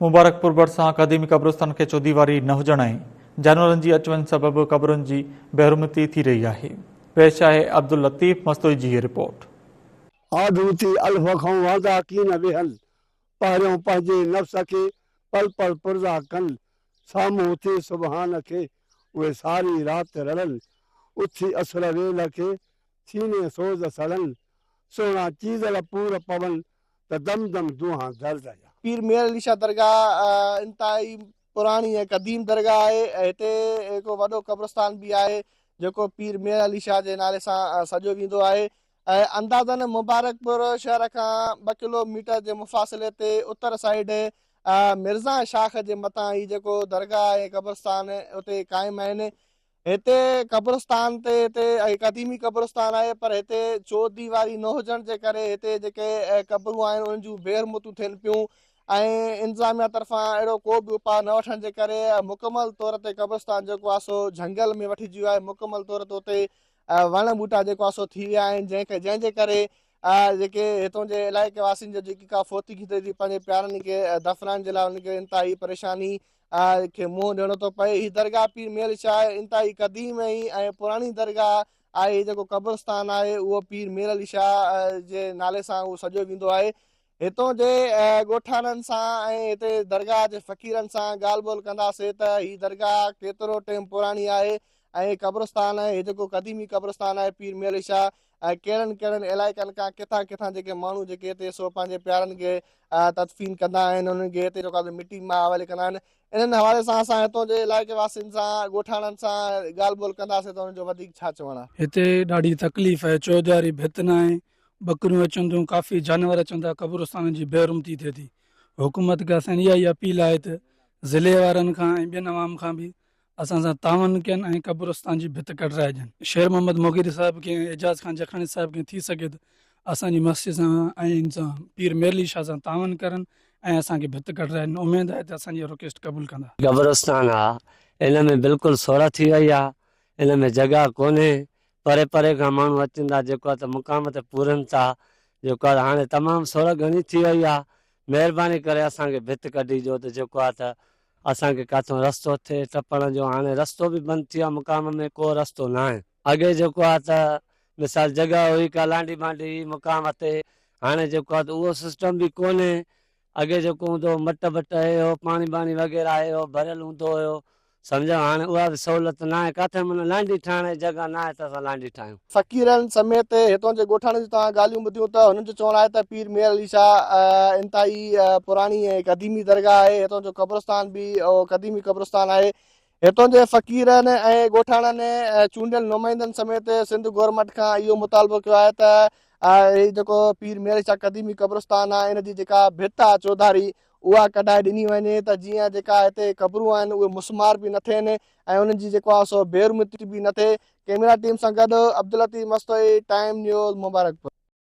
مبارڪپور ڀرسان قديمي قبرستان کي چوديواري نه هجڻ ۽ جانورن جي اچ وڃ سبب قبرن جي بيحرمتي ٿي رهي آهي. پيش آهي عبداللطيف مستوئي جي هي رپورٽ. آڌوتي الف کئون واندا ڪين ويهن، پهريون پنهنجي نفس کي پل پل پرزا ڪن، سامهون ٿي سبحان کي اهي ساري رات رڙن، اٿي اسر ويل کي سيني سوز سڙن، سهڻا چيزل پور پون ته دم دم دونهان درد جا. پير مير علي شاهه درگاهه انتهائي پراڻي ۽ قديم درگاهه آهي ۽ هتي هڪ وڏو قبرستان به آهي جيڪو پير مير علي شاهه جي نالي سان سڏيو ويندو آهي ۽ اندازن مبارڪپور شهر کان ٻه ڪلو ميٽر جي مفاصلي تي اتر سائيڊ مرزا شاخ جي مٿان هي جيڪو درگاهه ۽ قبرستان اتي قائم آهن. هتي قبرستان تي هتي قديمي قبرستان آهي پر هتي چوديواري نه هجڻ جي ڪري هتي جيڪي قبرون آهن انهن جون بي حرمتون ٿين پيون ۽ انتظاميا طرفان اهڙو ڪو به اپاء نه وٺڻ جي ڪري مڪمل طور تي قبرستان جيڪو آهي سو جهنگل ۾ وٺجي ويو آهي مڪمل طور تي اتي وڻ ٻوٽا جيڪو آهي سو ٿي ويا آهن جنهن کي جنهن جي ڪري جيڪي هتون جي علائقي واسين جو جيڪي ڪا فوتگي ٿئي ٿي پنهنجي پيارن کي دفنائڻ جي لاء انهن کي انتهائي پريشاني کي منهن ڏيڻو ٿو پئي. هي درگاهه پير مير شاهه انتهائي قديم ۽ پراڻي درگاهه آهي. هي جيڪو قبرستان آهي اهو پير مير علي شاهه جي نالي سان اهو سڏيو ويندو آهي. هتون جي ڳوٺاڻن سان ۽ هتي درگاهه جي فقيرن سان ڳالهه ٻولهه ڪنداسين ته هي درگاهه ڪيترو ٽيم پراڻي آهي ۽ قبرستان هي جيڪو قديمي قبرستان آهي پير مير علي شاهه ۽ ڪهڙن ڪهڙن علائقن کان ڪٿان ڪٿان جيڪي ماڻهو جيڪي هتي سو پنهنجي پيارن کي تدفين ڪندا آهن انهن کي هتي جيڪو مٽي ماء حوالي ڪندا آهن انهن حوالي سان اسان هتون جي علائقي واسين سان ڳوٺاڻن سان ڳالهه ٻولهه ڪنداسين ته انهن جو وڌيڪ ڇا چوڻ آهي. هتي ڏاڍي تڪليف آهي چوديواري ڀت ناهي ٻڪريون اچن ٿيون ڪافي جانور اچن ٿا قبرستان جي بي حرمتي ٿئي ٿي حڪومت کي اسان جي اها ئي اپيل آهي ته ضلعي وارن کان ۽ ٻين عوام کان به اسان سان تعاون ڪن ۽ قبرستان جي ڀت ڪڍرائي ڏين. شير محمد مغيري صاحب کي ۽ اعجاز خان جکراڻي صاحب کي ٿي سگهي ته اسان جي مسجد سان ۽ ان سان پير ميرلي شاهه سان تعاون ڪرن ۽ اسان کي ڀت ڪڍرائي ڏين اميد آهي ته اسان جي رڪويسٽ قبول ڪندا. قبرستان آ ان ۾ بلڪل سوڙهه ٿي وئي آ ان ۾ جڳهه ڪونهي پري پري کان ماڻهو اچن ٿا جيڪو آ ته مقام تي پورن ٿا جيڪو آ ته هاڻي تمام سوڙهه گهڻي ٿي وئي آ مهرباني ڪري اسان کي ڀت ڪڍي ڏيو ته جيڪو آ ته اسان کي ڪاٿو رستو ٿئي ٽپڻ جو هاڻي رستو به بند ٿي ويو آ مقام ۾ ڪو رستو ناهي اڳي جيڪو آ ته مثال جڳهه هئي ڪا لانڍي بانڊي هئي مقام تي هاڻي جيڪو آ ته اهو سسٽم به ڪونهي اڳي جيڪو هوندو هو مٽ بٽ هي هو پاڻي ٻاڻي وغيره هي هو ڀريل هوندو هيو سمجهو هاڻي اها به سهولت ناهي ڪاٿي معنيٰ لانڍي ٺاهڻ جي جڳهه ناهي ته اسان لانڍي ٺاهيون. فقيرن سميت هتان جي ڳوٺاڻن جون توهان ڳالهيون ٻڌيون ته هنن جو چوڻ آهي ته پير مير علي شاهه انتهائي پراڻي ۽ قديمي درگاهه آهي هتان جو قبرستان به قديمي قبرستان آهي هتان جي فقيرن ۽ ڳوٺاڻن چونڊيل نمائندن سميت سنڌ گورنمينٽ کان اهو مطالبو ڪيو آهي ته هي جيڪو پير مير علي شاهه قديمي قبرستان آهي ان جي جيڪا ڀت آهي چوڌاري اها ڪڍائي ڏني وڃي ته جيئن جيڪا هتي قبرون آهن اهي مسمار به نه ٿين ۽ انهن جي جيڪو آهي سو بي حرمتي به نه ٿئي ڪيميرا ٽيم سان گڏ عبداللطيف مستوئي ٽائيم نيوز مبارڪپور.